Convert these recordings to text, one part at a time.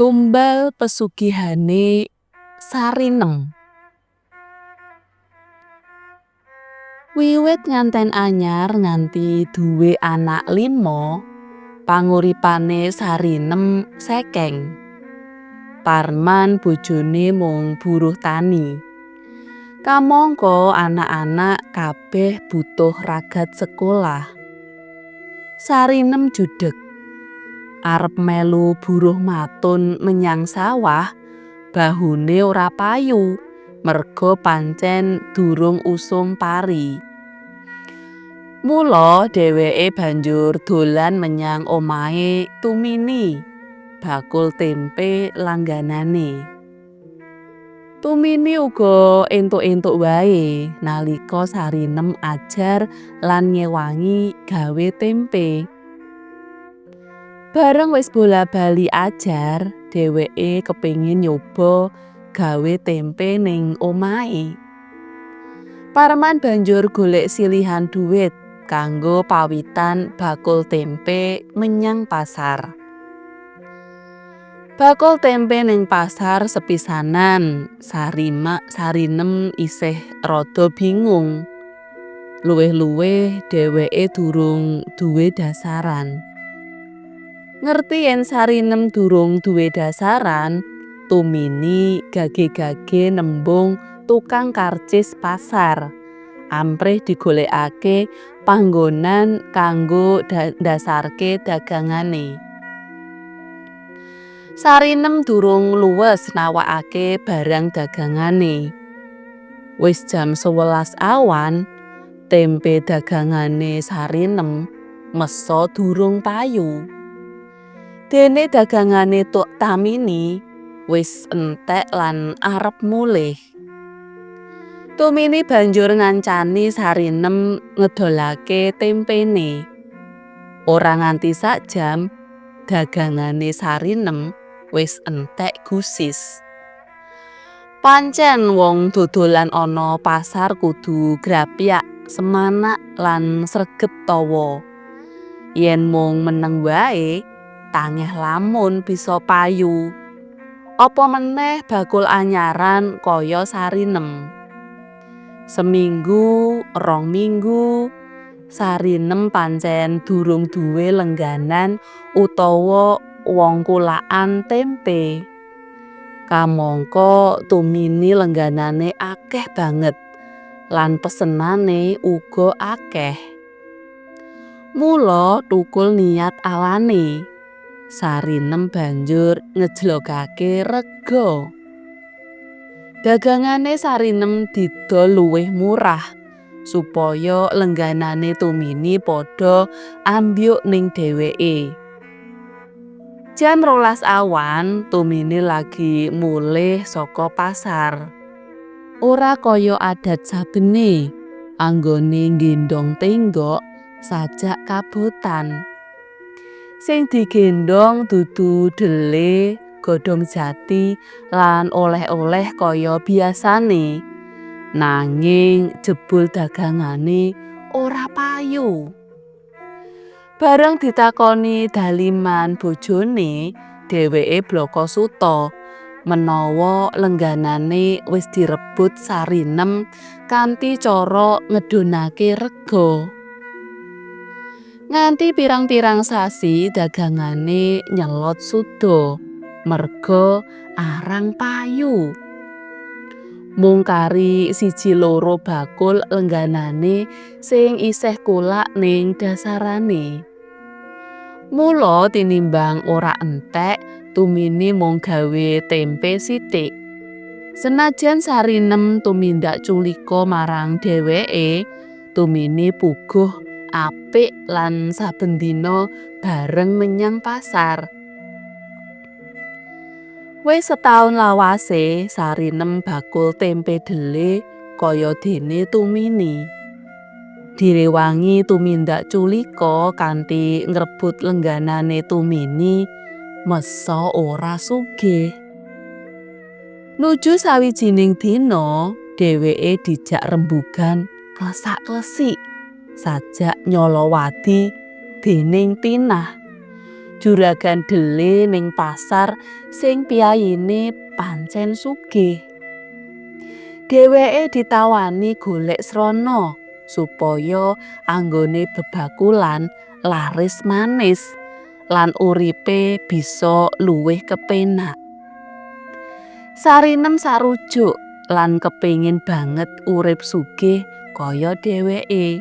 Tumbal pesugihane Sarinem. Wiwit nganten anyar nganti duwe anak limo, panguripane Sarinem sekeng. Parman bojone mung buruh tani. Kamangka anak-anak kabeh butuh ragat sekolah. Sarinem judeg. Arep melu buruh matun menyang sawah, bahune ora payu merga pancen durung usum pari. Mula dheweke banjur dolan menyang omahe Tumini, bakul tempe langganane. Tumini uga entuk-entuk wae nalika Sarinem ajar lan ngewangi gawe tempe. Bareng wis bola-bali ajar, dheweke kepingin nyoba gawe tempe ning omahe. Parman banjur golek silihan duit kanggo pawitan bakul tempe menyang pasar. Bakul tempe ning pasar sepisanan, Sarinem isih rada bingung. Luwih-luwih dheweke durung duwe dasaran. Ngerti yen Sarinem durung duwe dasaran, Tumini gage-gage nembung tukang karcis pasar. Amprih digolekake panggonan kanggo ndasarke dagangane. Sarinem durung luwes nawakake barang dagangane. Wis jam 11 awan, tempe dagangane Sarinem mesa durung payu. Dene dagangane Tumini wis entek lan arep mulih. Tumini banjur ngancani Sarinem ngedolake tempene. Ora nganti sak jam, dagangane Sarinem wis entek gusis. Pancen wong dodolan ana pasar kudu grapyak, semanak lan sregep tawa. Yen mung meneng wae, tangeh lamun bisa payu. Apa meneh bakul anyaran kaya Sarinem. Seminggu, 2 minggu, Sarinem pancen durung duwe lengganan utawa wong kulaan tempe. Kamangka Tumini lengganane akeh banget lan pesenane uga akeh. Mula thukul niat alane. Sarinem banjur ngejlokake rega. Dagangane Sarinem didol luwih murah supaya lengganane Tumini padha ambyuk ning dheweke. Jam 12 awan, Tumini lagi mulih saka pasar. Ora kaya adat sabene, anggone nggendhong tenggok sajak kabotan. Sing digendhong dudu dhele, godhong jati lan oleh-oleh kaya biasane. Nanging jebul dagangane ora payu. Bareng ditakoni Daliman bojone, dheweke blaka suta menawa lengganane wis direbut Sarinem kanthi cara ngedhunake rega. Nganti pirang-pirang sasi dagangane nyelot suda merga arang payu. Mung kari 1-2 bakul lengganane sing isih kulak ning dasarane. Mula tinimbang ora entek, Tumini mung gawe tempe sithik. Senajan Sarinem tumindak culika marang dheweke, Tumini puguh apik lan saben dina bareng menyang pasar. Wis setaun lawase Sarinem bakul tempe dhele kaya dene Tumini. Direwangi tumindak culika kanthi ngrebut lengganane Tumini, mesa ora sugih. Nuju sawijining dina, dheweke dijak rembugan klesak-klesik sajak nyolowadi dening Tinah. Juragan dhele ning pasar sing piyayine pancen sugih. Dheweke ditawani golek srana supaya anggone bebakulan laris manis lan uripe bisa luwih kepenak. Sarinem sarujuk lan kepingin banget urip sugih kaya dheweke.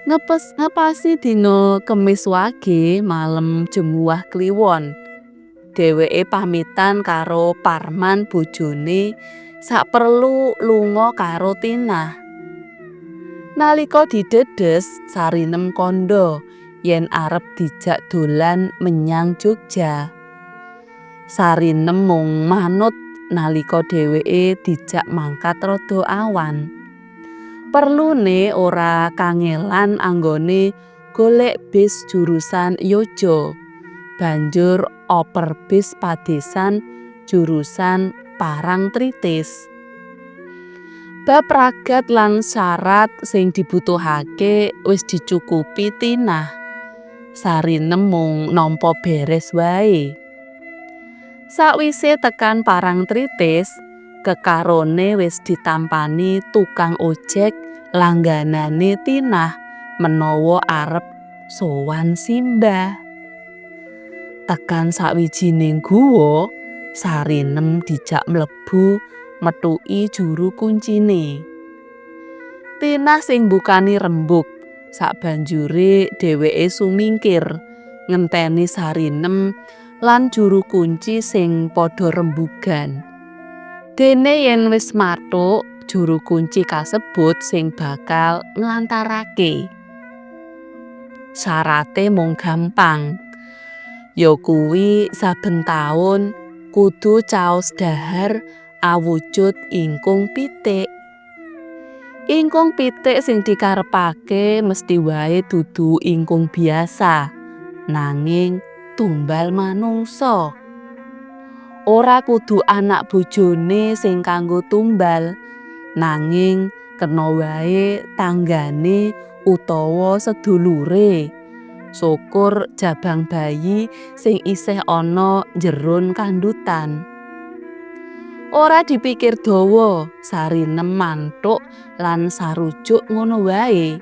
Ngepasi dina Kemis Wage malem Jemuwah Kliwon. Dheweke pamitan karo Parman bojone saperlu lunga karo Tinah. Nalika didhedhes, Sarinem kandha yen arep dijak dolan menyang Jogja. Sarinem mung manut nalika dheweke dijak mangkat rada awan. Perlune ora kangelan anggone golek bis jurusan Yogja, banjur oper bis padesan jurusan Parangtritis. Bab ragat lan syarat sing dibutuhake wis dicukupi Tinah. Sarinem mung nampa beres wae. Sawise tekan Parangtritis, kekarone wis ditampani tukang ojek langganane Tinah menawa arep sowan simbah. Tekan sawijining guwa, Sarinem dijak mlebu methuki juru kuncine. Tinah sing mbukani rembug, sabanjure dheweke sumingkir ngenteni Sarinem lan juru kunci sing padha rembugan. Dene yen wis mathuk, juru kunci kasebut sing bakal nglantarake. Syarate mung gampang, ya kuwi saben taun kudu caos dhahar awujud ingkung pitik. Ingkung pitik sing dikarepake mesthi wae dudu ingkung biasa, nanging tumbal manungsa. Ora kudu anak bojone sing kanggo tumbal, nanging kena wae tanggane utawa sedulure. Syukur jabang bayi sing isih ana njeron kandhutan. Ora dipikir dawa, Sarinem manthuk lan sarujuk ngono wae.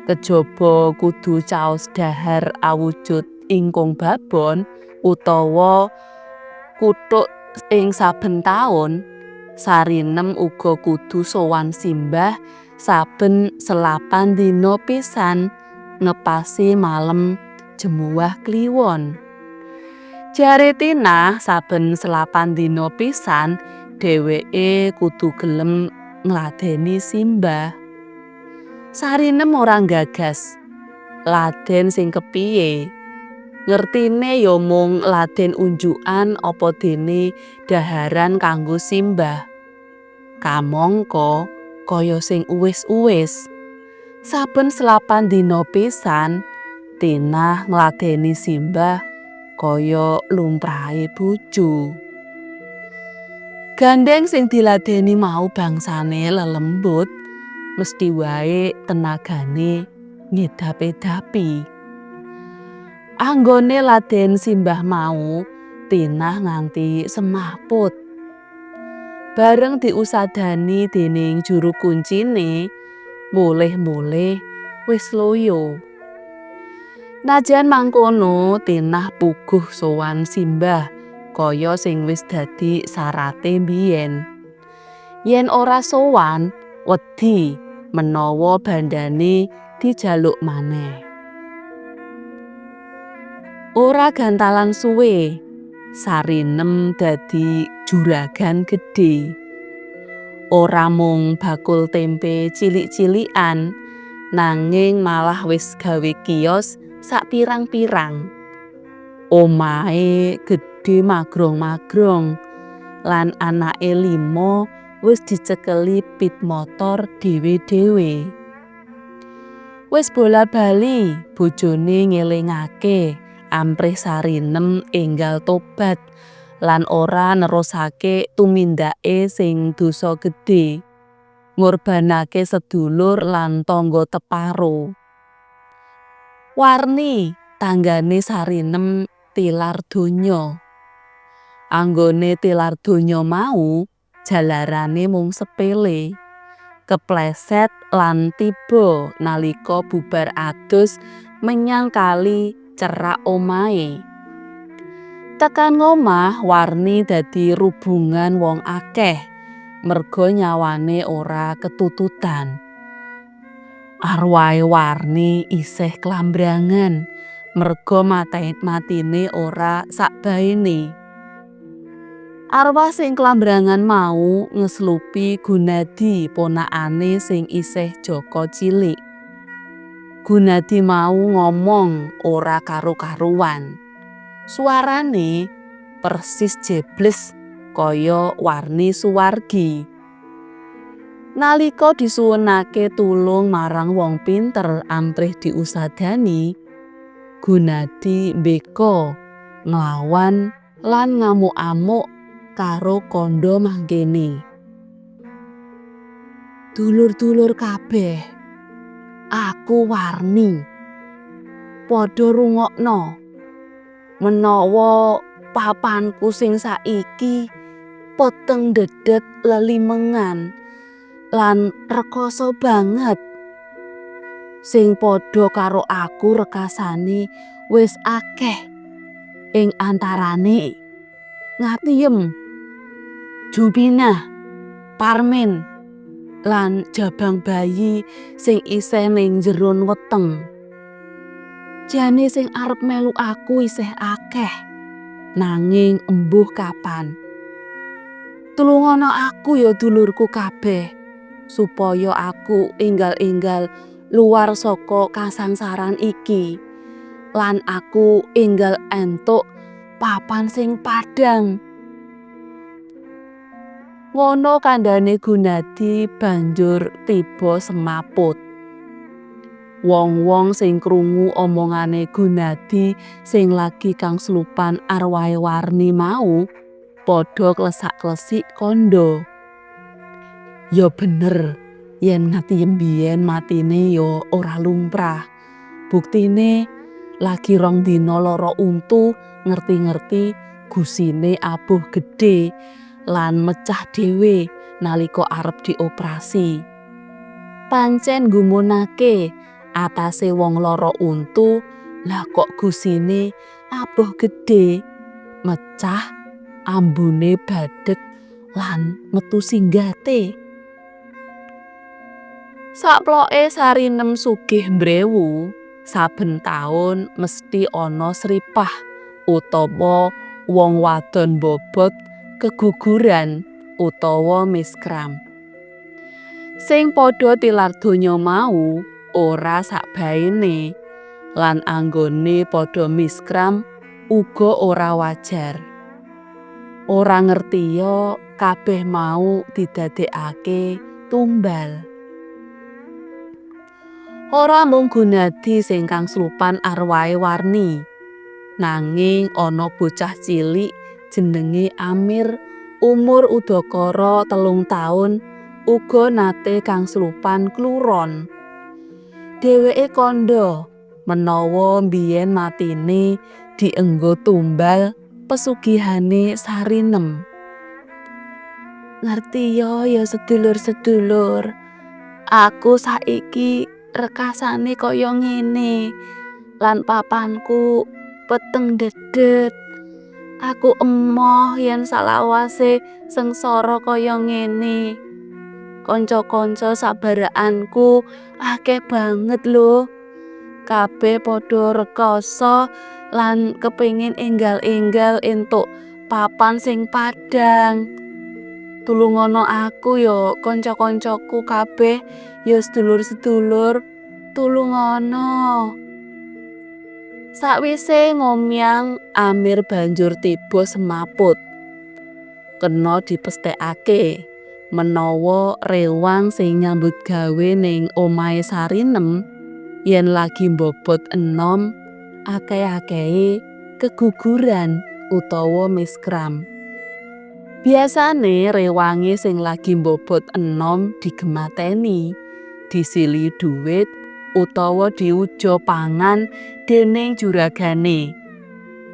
Kejaba kudu caos dhahar awujud ingkung babon utawa kuthuk ing saben taun, Sarinem uga kudu sowan simbah saben selapan dina pisan ngepasi malem Jemuwah Kliwon. Jare Tinah saben selapan dina pisan dheweke kudu gelem ngladeni simbah. Sarinem ora nggagas laden sing kepiye. Ngertine ya mung laden unjukan apa dene dhaharan kanggo simbah. Kamangka kaya sing uwis-uwis. Saben selapan dina pisan Tinah ngladeni simbah kaya lumrahe bojo. Gandheng sing diladeni mau bangsane lelembut, mesthi wae tenagane ngedap-edapi. Anggone laden simbah mau, Tinah nganti semaput. Bareng diusadani dening juru kuncine, mulih-mulih wis loyo. Najan mangkono, Tinah puguh sowan simbah kaya sing wis dadi sarate mbiyen. Yen ora sowan, wedi menawa bandane dijaluk maneh. Ora gantalan suwe, Sarinem dadi juragan gedhe. Ora mung bakul tempe cilik-cilikan, nanging malah wis gawe kios sapirang-pirang. Omahe gedhe magrong-magrong lan anake lima wis dicekeli pit motor dhewe-dhewe. Wis bola-bali bojone ngelingake amprih Sarinem enggal tobat lan ora nerusake tumindake sing dosa gedhe, ngorbanake sedulur lan tangga teparo. Warni tanggane Sarinem tilar donya. Anggone tilar donya mau jalarane mung sepele. Kepleset lan tiba nalika bubar adus menyang kali cerak omahe. Tekan ngomah Warni dadi rubungan wong akeh merga nyawane ora ketututan. Arwahe Warni isih klambrangan merga matine ora sakbaene. Arwah sing klambrangan mau ngeslupi Gunadi ponakane sing isih jaka cilik. Gunadi mau ngomong ora karu-karuan. Suarane persis jebles kaya Warni Suwargi. Nalika disuwunake tulung marang wong pinter amprih diusadani, Gunadi mbeka nglawan lan ngamuk-amuk karo kandha mangkene. Dulur-dulur kabeh, aku Warni. Padha rungokno. Menawa papanku sing saiki peteng dedet lelimengan lan rekoso banget. Sing padha karo aku rekasane wis akeh ing antarane Ngatiyem, Juminah, Parmin, lan jabang bayi sing isih ning njeron weteng. Jane sing arep melu aku isih akeh, nanging embuh kapan. Tulungono aku ya dulurku kabeh, supaya aku enggal-enggal luar saka kasangsaran iki lan aku enggal entuk papan sing padhang. Ngono kandhane Gunadi banjur tiba semaput. Wong-wong sing krungu omongane Gunadi sing lagi kangslupan arwahe Warni mau padha klesak-klesik kandha. Ya bener yen Ngatiyem biyen matine ya ora lumrah. Buktine lagi rong dina lara untu ngerti-ngerti gusine abuh gedhe lan mecah dhewe nalika arep dioperasi. Pancen nggumunake atase wong lara untu, lah kok gusine abuh gedhe, mecah, ambune badheg lan metu singgate. Saploke Sarinem sugih mbrewu, saben taun mesthi ana sripah utawa wong wadon mbobot keguguran utawa miskram. Sing padha tilar donya mau ora sakbaene lan anggone padha miskram uga ora wajar. Ora ngertiya kabeh mau didadekake tumbal. Ora mung Gunadi sing kangslupan arwahe Warni, nanging ana bocah cilik jenenge Amir umur udakara 3 taun uga nate kangslupan kluron. Dheweke kandha menawa mbiyen matine dienggo tumbal pesugihane Sarinem. Ngertiya ya sedulur-sedulur, aku saiki rekasane kaya ngene lan papanku peteng dedet. Aku emoh yen salawase sengsara kaya ngene. Kanca-kanca sabarakanku akeh banget lho. Kabeh padha rekasa lan kepengin enggal-enggal entuk papan sing padhang. Tulungono aku ya kanca-kancaku kabeh ya sedulur-sedulur, tulungono. Sakwise ngomyang, Amir banjur tiba semaput. Kena dipesthekake menawa rewang sing nyambut gawe ning omahe Sarinem yen lagi mbobot enom akeh-akehe keguguran utawa miskram. Biasane rewange sing lagi mbobot enom digemateni, disilihi dhuwit utawa diuja pangan dening juragane.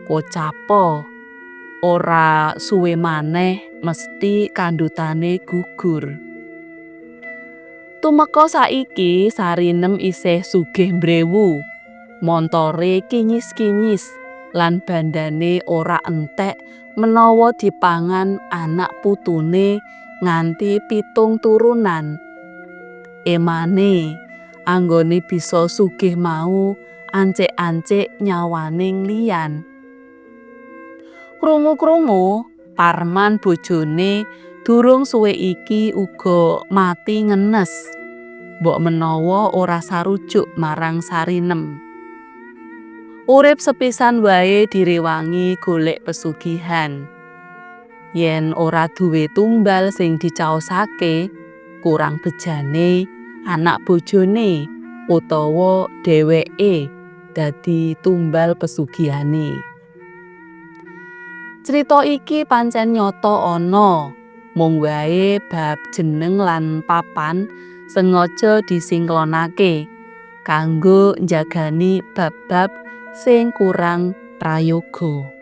Kocapo ora suwe maneh mesti kandhutane gugur. Tumeka saiki Sarinem isih sugih mbrewu. Montore kinyis-kinyis lan bandane ora entek menawa dipangan anak putune nganti pitung turunan. Emane anggone bisa sugih mau ancik-ancik nyawane ngliyan. Krungu-krungu Parman bojone durung suwe iki uga mati ngenes. Mbok menawa ora sarujuk marang Sarinem. Urip sepisan wae direwangi golek pesugihan. Yen ora duwe tumbal sing dicaosake, kurang bejane anak bojone utawa dheweke dadi tumbal pesugihane. Crita iki pancen nyata ana, mung wae bab jeneng lan papan sengaja disingklonake kanggo njagani bab-bab sing kurang prayoga.